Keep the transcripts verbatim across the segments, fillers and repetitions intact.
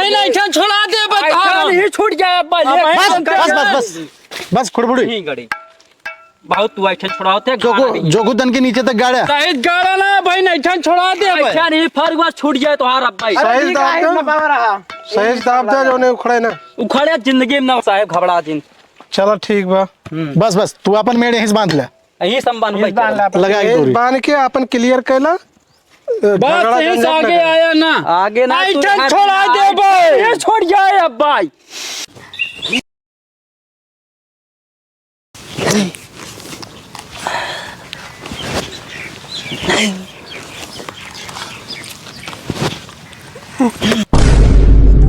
नहीं, ऐठन छोड़ा दे, बता। ऐठन ही छूट जाए, अब बस, बस, बस, बस। बस, खुड़बुड़ी। नहीं गड़ी। बहुत तू ऐठन छोड़ावत है, जोकू, गाड़ी। जोकू तन के नीचे तक गाड़ा। साइज गाड़ा ना भाई, नहीं ऐठन छोड़ा दे भाई। ऐठन ही फरुआ छूट जाए तोहार अब भाई। सही दाब दे। सही दाब दे, जोने उखड़े ना। उखड़े जिंदगी में ना साहेब, घबरा जिन। चलो ठीक बा। हम्म। बस, बस, तू अपन मेड़ यहीं से बांध ले। यहीं से हम बांध ले। लगा एक डोरी। बांध के अपन clear कैला। बस, झगड़ा यहीं से झंझट आगे ना करे। आया ना। आगे ना, तू ऐठन छोड़ा दे भाई। ये छोड़ जाए अब भाई।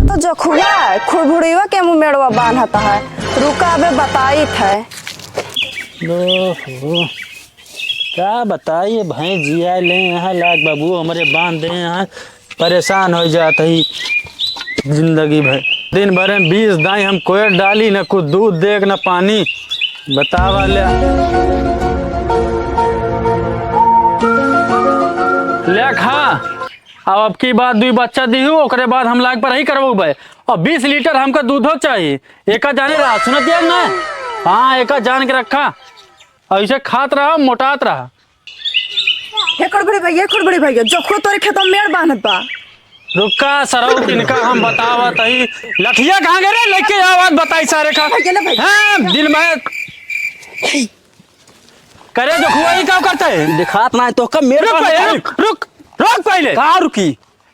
तो जोखुआ है, खुरभुड़ीवा के मुँह मेड़वा बान्हत है। रुका, अबे बताइत है। ओहो, का बताई, भैंस जिया ले यहाँ लाग बाबू, हमरे बांध दे यहाँ। परेशान होइ जात ही जिंदगी भर। दिन भर में बीस दाई हम कोयर डाली, न कुछ दूध देख, न पानी। बतावा ले। ले खा। अब, अब की बात दुई बच्चा दिहू, ओकरे बाद हम लाग पर ही करबो बे। और बीस लीटर हमका दूधो चाहिए। एका जाने रहा, सुनत दिया ना? हाँ, एका जान के रखा। ऐसे खात रहा, मोटात रहा। हे खड़बड़े भैया, हे खड़बड़े भैया, जोखुआ तोरे खेतवा में मेड़ बान्हत बा। रुका सरऊ, किनका हम बतावत हई। लठिया कहाँ गए रे? लेके आवाज बताई सारे का। भैया ना भैया। हाँ, दिन में। करे जोखुआ, ई का करता है? दिखात ना है तो कब मेड़ रुक बान्हत पहले, है? रुक, रुक, रुक पहले। का रुकी?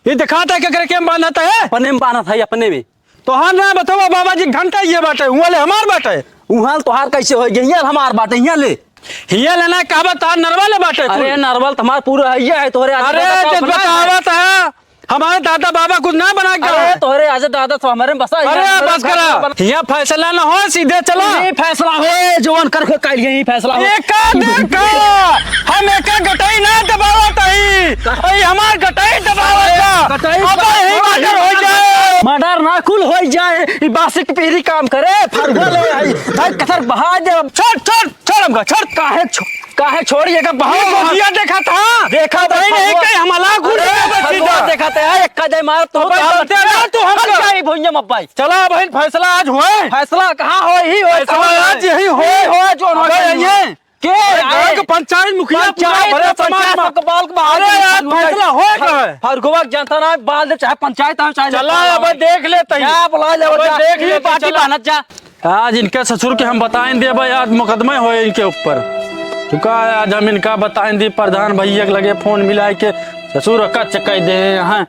ये दिखाता है कि करे के बान्हत है? अपने में बान्हत है, अपने में। तोहार ना बतावा बाबा जी, घंटा ये बाटे, हुआ ले हमार बाटे। उहाँ तोहार कैसे होई गई? हियाँ हमार बाटे, हियाँ ले। हियाँ लेना कहबा, तोहार नरवा ले बाटे कुल। अरे नरवा ले तो हमार पूरा है, ये है तोहरे आगे अरे दादा जब अपना है। बतावत है, हमारे दादा बाबा कुछ ना बना के अरे है। तोहरे आगे दादा तो हमारे में बसा है, अरे हमारे बस घर करा। बना हियाँ फैसला ना हो, सीधे चला। ये फैसला होए, जवन कर के काल यही फैसला होए। ये का देखा? हम एका गटई ना दबावत हई। अरे हमार गटई दबावत बा। गटई अब बा। ही मर्डर हो जाए। मर्डर ना कुल हो जाए। ई बासिक पीरी काम करे, फरवा ले आई। भाई कथर बहा दे। छोड़, छोड़, छोड़ हमका, छोड़। काहे छो-, काहे छोड़िए का बहा? ये गोदिया देखा था? देखा था भाई, नहीं फरवा। कहीं हमला गुल अरे, नहीं बची फरवा था। देखा था, एक का जाए मार तो अबे बाप बता ना तू हमका। हट जाई भुइयां में भाई। चला भाई, फैसला आज होए। फैसला कहाँ होए? ही होए, फैसला कहाँ आज होए? यही होए। ही होए, जो अबे होए, यही ये। के अरे गाँव आए? के पंचायत मुखिया पंचायत पूरा भरे में समाज पंचायत में। सबके बाल के बाहर अरे के यार, निकाल फैसला दिया। होए का है? फरगुआ के जनता ना बाल दे, चाहे पंचायत हो, चाहे चला, नेता अब हो। देख लेते ही। जा, बुला ले, अब जा। देख ये लेते, पार्टी चला। बानत जा। आज इनके ससुर के हम बताइन देबे, आज मुकदमा होए इनके ऊपर। चुका है, आज हम इनका बताइन दी, प्रधान भैया के लगे फोन मिलाए के ससुर का चकाई दे हैं।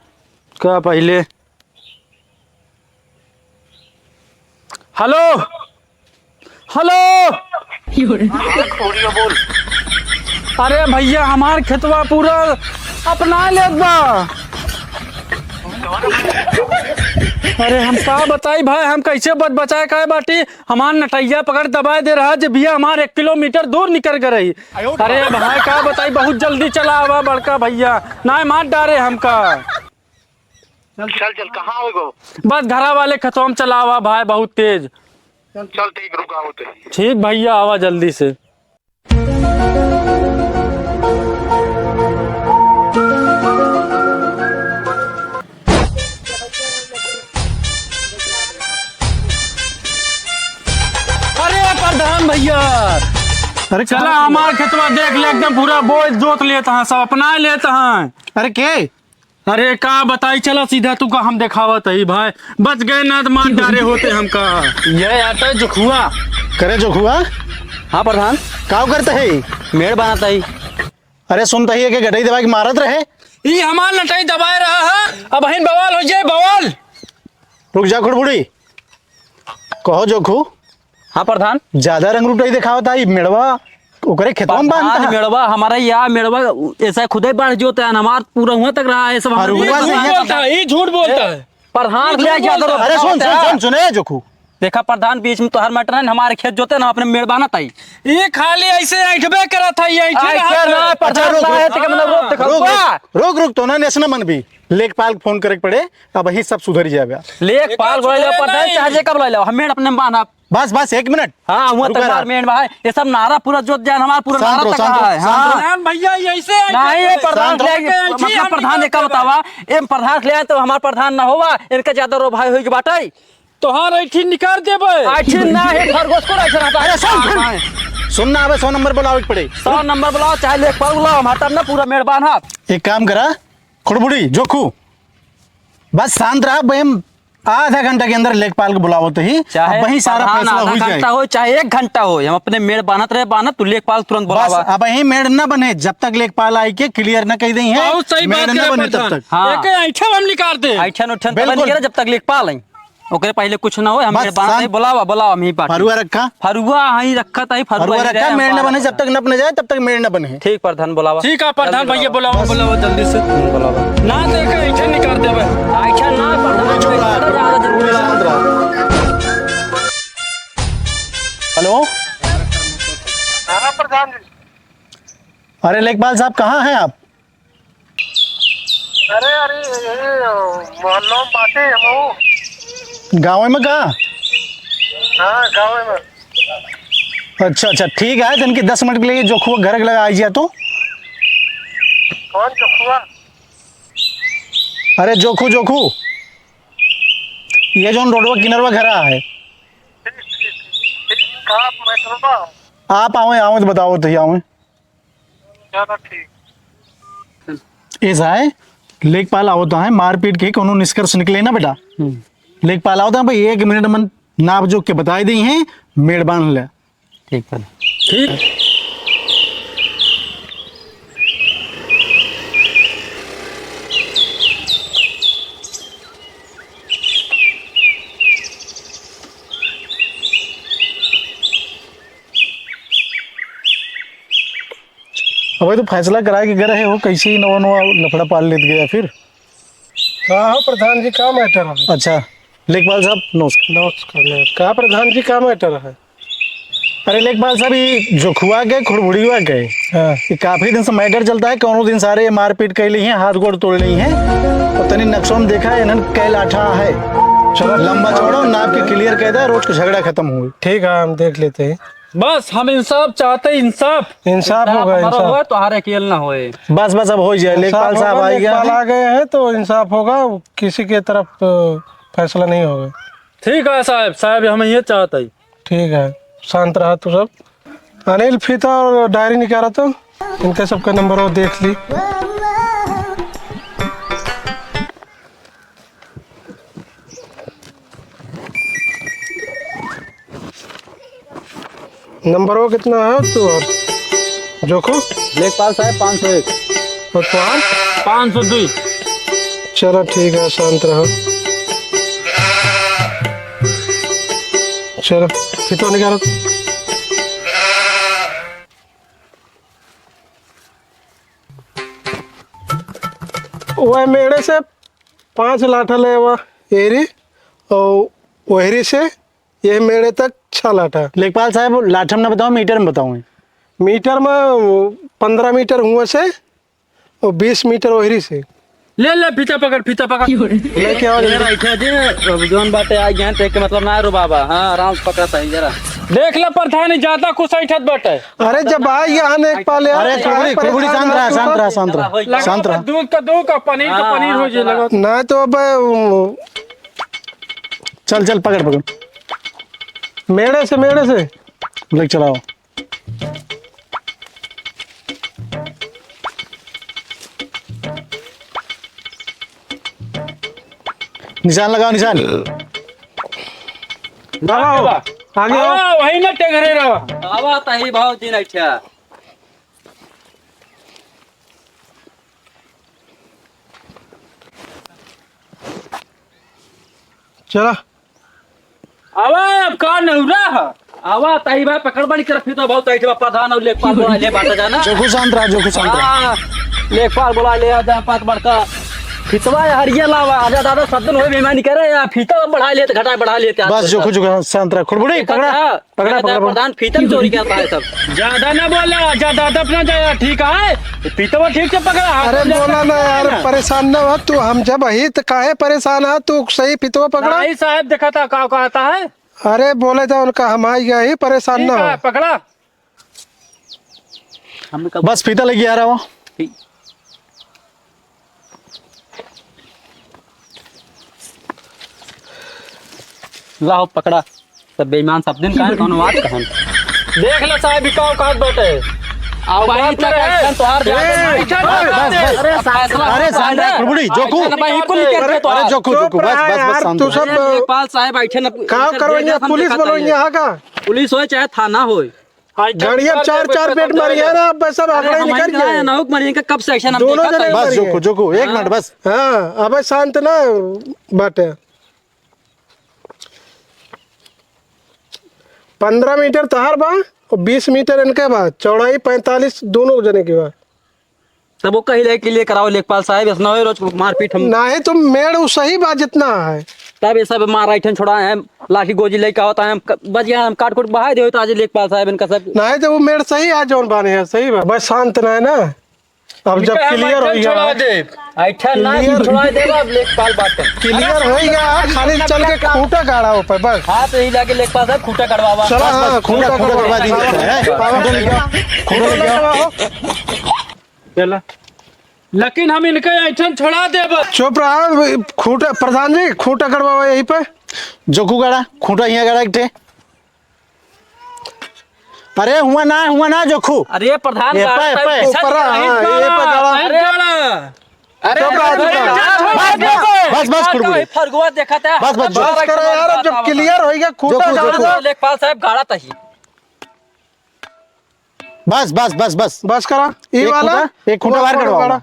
का पहले हेलो, हेलो। अरे भैया, हमार खेतवा पूरा अपना लेत बा। अरे हम का बताई भाई, हम कैसे बच बचाए काहे बाटी? हमार नटैया पकड़ दबाए दे रहा जे भैया हमार एक किलोमीटर दूर निकल गए रही। अरे भाई का बताई, बहुत जल्दी चला आवा बड़का भैया, ना मार डारे हमका। चल, चल, कहाँ हो गो? बस घरा वाले खतम चलावा भाई, बहुत तेज। चल, ठीक, रुका होते। ठीक भैया, आवा जल्दी से। अरे प्रधान भैया, अरे चला का? हमार खेतवा देख ले, एकदम पूरा बोझ जोत लेत हैं, सब अपना लेत हैं। अरे के? अरे का बताई, चला सीधा तू का हम देखावत हई भाई, बच गए ना तो मान डारे होते हमका। ये आता है जोखुआ। करे जोखुआ? हाँ प्रधान। का करता है? मेड़ बनाता है। अरे सुनता ही है कि गटई दबाई के मारत रहे। ई हमार नटई दबाए रहा है, अब हिन बवाल हो जाए बवाल। रुक जा खुड़बुड़ी, कहो जोखू। हाँ प्रधान। ज्यादा रंग रूटई देखावत आई, मेड़वा ओकरे खेतवा में प्रधान, बांधता है। मेड़वा हमारा या मेड़वा ऐसा खुदे बाढ़ जोता है, हमार पूरा हुआ तक रहा है सब हमारे। अरुआ से झूठ बोलता है, ये झूठ बोलता है। प्रधान ये ले झूठ जाता बोलता है। अरे सुन, सुन, सुन, सुने जोखू। देखा प्रधान, बीच में तोहार matter है, हमारे खेत जोते ना, अपने मेड़ बान्हत आई। ई खाली ऐसे ऐंठबे करत है, ये ऐंठे ऐंठे रहत है। ना, प्रधान अच्छा, रुक, साहब, रुक। तेके मतलब रोक देखा, रुक, वाह। रुक, रुक, रुक, तो ना, ऐसे ना मन भी। लेखपाल के फोन करे के पड़े, अब यही सब सुधर जाएगा। लेखपाल एक बात बोला जाओ, सुनो, प्रधान, नहीं। चाहे जेका बोला लो, हम मेड़ अपने में बान्हब। बस, बस, एक मिनट। हाँ, हुआ रुका तक रहा। मेड़ बा है, ये सब नारा पूरा जोत जान, हमार पूरा शांत नारा रहो, तक शांत रहो, है। शांत हाँ। रहो। प्रधान भैया, ये ऐसे ऐंठे नाहीं, ये प्रधान शांत से रहो। आगे, ऐंठे अपना हम प्रधान निकाल के बतावा, बतावा, ये प्रधान से आगे तो हमार प्रधान ना होवा, इनका ज्यादा रो भाई होई के बाटे। तोहार ऐठी निकाल देबे। ऐठी ना है, खरगोश को ऐसे रहता है। अरे सुन, सुन। हाँ, हाँ। सुन ना, अबे सौ नंबर बुलावे के पड़े। सौ नंबर बुलाओ, चाहे लेखपाल बुलाओ, हम हटब ना, पूरा मेड़ बान्हब। एक काम करा, खुड़बुड़ी, जोखू, बस शांत रहा, बहम आधा घंटा के अंदर लेखपाल को बुलाओ तो ही, चाहे अब वहीं सारा प्रधान फैसला आधा हो जाए। घंटा हो, चाहे एक घंटा हो, हम अपने मेड़ बान्हत रहे, बान्हत, तू लेखपाल तुरंत बस बुलावा। अब यहीं मेड़ न बने, जब तक लेखपाल आई के clear न कह दें हैं, बहुत सही मेड़ बात न करे बने तब प्रधान। तक। हाँ। एके ऐंठा हम निकाल दे। ऐंठन उठन तब बिल्कुल। निकले जब तक लेखपाल आई। ओकरे पहिले कुछ ना होए, हम बस मेड़ बान्हत शांत। है, बुलावा, बुलावा, हम ही बाटी। फरुआ रखा। फरुआ हीं रखत है, फरुआ फरुआ ही रखा, रहे, मेड़ न बान्हत बने, है। जब तक नप न जाए, तब तक मेड़ न बने। ठीक प्रधान, बुलावा। ठीक है प्रधान जल्दी भैया, बुलावा। बुलावा, बुलावा जल्दी से। बुलावा। ना देखे, ऐंठे निकाल देबे। ऐंठे ना, प्रधान, चुप रहा, ज्यादा जरूरी चुप रहा। हेलो। हाँ, प्रधान जी। अरे लेखपाल साहब, कहाँ हैं आप? अरे, अरे, ये, मोहल्ला में बाटे हमहू। गाँव में का? हाँ, गाँव में। अच्छा, अच्छा, ठीक है, तनकी दस मिनट के लिए जोखुआ घर के लगा आइए तो। कौन जोखुआ? अरे जोखू, जोखू, ये जौन रोडवा किनरवा घर है। ठीक, ठीक, ठीक, का मैटर बा? आप आवे, आवे तो बताओ तो आवे। चलो ठीक। ऐसा है, लेखपाल आवत है, मारपीट के कोनो निष्कर्ष निकले ना बेटा। हम्म। लेखपाल आवत है, भाई एक मिनट मन नाप जोख के बताई दी हैं, मेड़ बान्ह ले। ठीक है। ठीक। अबे तो फैसला कराए के गए रहे हो, कैसे ही नवा नवा लफड़ा पाल लेत गया फिर। का हो प्रधान जी, का मैटर है? अच्छा, लेखपाल साहब, नमस्कार। नमस्कार, नमस्कार। का प्रधान जी, का मैटर है? अरे लेखपाल साहब, ये जोखुआ के, खुड़बुड़िया के, हाँ। ये काफी दिन से मैटर चलता है। कौनो दिन सारे ये मारपीट कर ली हैं, हाथ गोड़ तोड़ ली हैं, और तनी नक्शा में देखा है, इन्हन कै लाठा है। चलो, लंबा चौड़ा नाप के क्लियर कर दे, रोज का झगड़ा खत्म हुए। ठीक है, हम देख लेते हैं। बस हम इंसाफ चाहते हैं, इंसाफ। इंसाफ होगा, हमारा इंसाफ। होए, तोहारे अकेल ना होए। बस, बस, अब हो जाए, इंसाफ लेखपाल साहब होगा, आ गया लेखपाल है। आ गए हैं तो इंसाफ होगा, किसी के तरफ, अ, फैसला नहीं होगा। ठीक है साहब, साहब हम ये चाहते हैं। ठीक है, शांत रहा तू सब। अनिल, फीता और डायरी निकाला तो, इनका सबका नंबर वो देख ली। नंबर वो कितना है तू और जोखू? लेखपाल साहब, पाँच सौ एक। और तोहार? पाँच सौ दो। चलो ठीक है, शांत रहो। चलो, फिर तो निकालो। वह मेड़े से पाँच लाठा ले हुआ एरी और वहरी से ये मेड़े तक छह लाठा। लेखपाल साहब, लाठा में ना बताओ, मीटर में बताओ। मीटर में पन्द्रह मीटर हुआ से और बीस मीटर वहरी से। ले, ले, फीता पकड़, फीता पकड़। लेके आओ ले जल्दी। रहा है जी, अब जौन बाटे आ गए हैं, तो एक मतलब ना रो बाबा। हाँ, आराम से पकड़ता है जरा। देख ले प्रधान, ज्यादा कुछ ऐठत बाटे। अरे जब भाई यहाँ लेखपाल यार, अरे, खुड़बुड़ी, खुड़बुड़ी, शांत रहा, शांत रहा, शांत रहा, लगा शांत रहा। दूध का दूध का, पनीर का हाँ, पनीर हो हाँ, जाए लगा। ना तो अब, वो चल, चल, पकड़, पकड़। मेड़े से, मेड़े से। ले चलाओ। निशान लगाओ, निशान। लगाओ। आगे आओ। हाँ, वही ना टेंगरे रहो। आवा ताही भाव दिन अच्छा। चला। आवा, अब का नहुरा ह? आवा, ताही भाई, पकड़ बड़ी कर, फिर तो बहुत ऐसे बा, प्रधान और लेखपाल बोला ले, बात जाना। जोखू शांत रहा, जोखू शांत रहा। हाँ, लेखपाल बोला ले, आ जा, पाँच बड़का। फितवा या हरिया लावा, आजा दादा, सब दिन वही बेईमानी करे, या फीता बढ़ा लेते, घटा बढ़ा लेते। बस, जो कुछ, हाँ, शांत रह। खुड़बुड़ी, देखा पकड़ा, था? पकड़ा, देखा था, पकड़ा, पकड़ा। प्रधान फीता में चोरी करता है सब। ज्यादा ना बोला, ज्यादा अदब ना जाया, ठीक है? फीतवा ठीक से पकड़ा, हाथ अरे में बोला ना यार, परेशान ना हो तू, हम जब ही तो काहे परेशान है, तू सही फीतवा पकड़ा। नहीं साहब, देखा था, का कहता है? अरे बोले तो उनका हम आई गए ही, परेशान ना हो। पकड़ा। बस फीता लेके आ रहा हूँ। लाओ पकड़ा। सब बेईमान सब दिन काहे कौनो बात कहन। देख लो साहब, ई का औकात बाटे। आओ भाई, औकात तक में रहे। ऐसा तोहार ए, जात ए, नहीं। बस, बस। अरे साहब, फैसला अरे होता साहब, है। खुड़बुड़ी, जोखू। ऐसा ना भाई, कुल करके अरे, तो अरे, आप जोखू, चुप जोखू, बस, रहा बस, बस, यार, शांत तू हो। सब लेखपाल साहब, ऐसे न, का ऐसे करो, जैसे हम पुलिस देखा बोलो था ये। यहाँ का? पुलिस होए चाहे थाना होए। गाड़िया चार चार पेट मारी है ना, अब सब अरे, आंकड़ा ही हम निकल गया। ना हुक मारी इनका कब से ऐसा हम दोनों देखा जने था। बस, मारी है। जोखू, जोखू, एक हाँ। मिनट, बस। हाँ, अबे शांत ना बाटे। पन्द्रह मीटर तहार बा और बीस मीटर इनके बा, चौड़ाई पैंतालीस दोनों जने की बा। तब वो कही ले कि लिए कराओ लेखपाल साहब, ऐसा ना हो रोज मारपीट हम। नहीं तो मेड़ उ सही बा जितना है। तब ये सब मार ऐठन छोड़ा है, लाठी गोजी लेके होता है, हम क-, बच गया, हम काट कूट बहाय दे तो आज लेखपाल साहब इनका सब। नहीं तो वो मेड़ सही है, जौन बाने है, सही बा। बस शांत ना है ना। अब जब इनका हम क्लियर हो ऐठन गया छोड़ा है। दे। ऐठन ना क्लियर छोड़ा दे, अब लेखपाल बात कर। क्लियर हो गया, खाली चल के खूंटा गाड़ा ऊपर बस। हाँ, तो यही जाके लेखपाल साहब खूंटा कटवावा। चला, बस, हाँ, बस, खूंटा खूंटा कटवा कटवा दीजिए। दीजिए। हैं? खूंटा लेके आओ, खूंटा लेके आओ। चला। लेकिन हम इनके ऐठन छोड़ा देब। चुप रहा, खूंटा, प्रधान जी, खूंटा कटवावा यहीं पे। जोखू गाड़ा, खूंटा यहाँ गाड़ा एक ठे। अरे हुआ ना, हुआ ना जोखू। अरे प्रधान ये गाड़ा पे, पे। ऊपर, हाँ, ये पे गाड़ा। अरे गाड़ा। अरे चुप रहा, चुप रहा। बस, बस, बस, खुड़बुड़ी। फरगुआ देखा था। बस, बस, बस करो यार, अब जब क्लियर होइगा, खूंटा जोखू, जोखू। गाड़ा। लेखपाल साहब गाड़ा तही। बस, बस, बस, बस। बस करा। ई एक वाला, खूंटा, एक खूंटा वो बाहर कड़वाओ। वाला।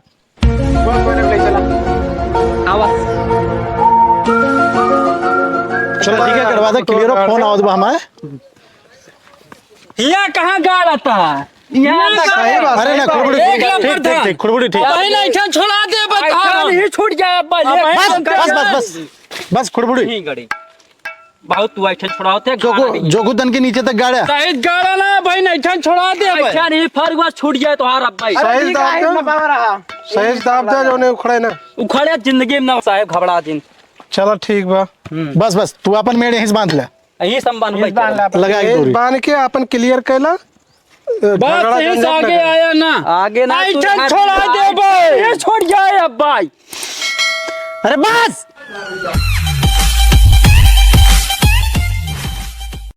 आवा। चलो, ठीक है, कड़वा दे, क्लियर हो, फोन आवत बा हमारे। हियाँ कहाँ गाड़ आता है? हियाँ हियाँ तक सही बात, अरे ना, सही बात। खुड़बुड़ी, एक ठीक, नंबर ठीक, था। ठीक, खुड़बुड़ी, ठीक। भाई, ना, इठन छोड़ा दे, बता। इठन ही छूट गया, अब भाई, बस, एकदम बस, बस, बस। बस, खुड़बुड़ी। नहीं गड़ी। बहुत तू ऐठन छोड़ावत है, जोगो, गाड़ा नहीं। जोगो तन के नीचे तक गाड़ा। सही गाड़ा ना भाई, नहीं ऐठन छोड़ा दे भाई। ऐठन ही फरगुआ छूट जाए तो हार अब भाई। अरे सही ठीक दाब है, दे। ना बाबा रहा। सही दाब दे, जो नहीं उखड़े ना। उखड़े जिंदगी में ना साहेब, घबरा दिन। चलो ठीक बा। हम्म। बस, बस, तू अपन मेड़ यहीं से बांध ले। यहीं से हम बांध यहीं भाई, बांध ले। लगा के एक डोरी। बांध के अपन क्लियर कैला। बस झगड़ा यहीं से झंझट आगे ना। आया ना। आगे ना तू ऐठन छोड़ा दे भाई। ये छोड़ जाए अब भाई। अरे बस।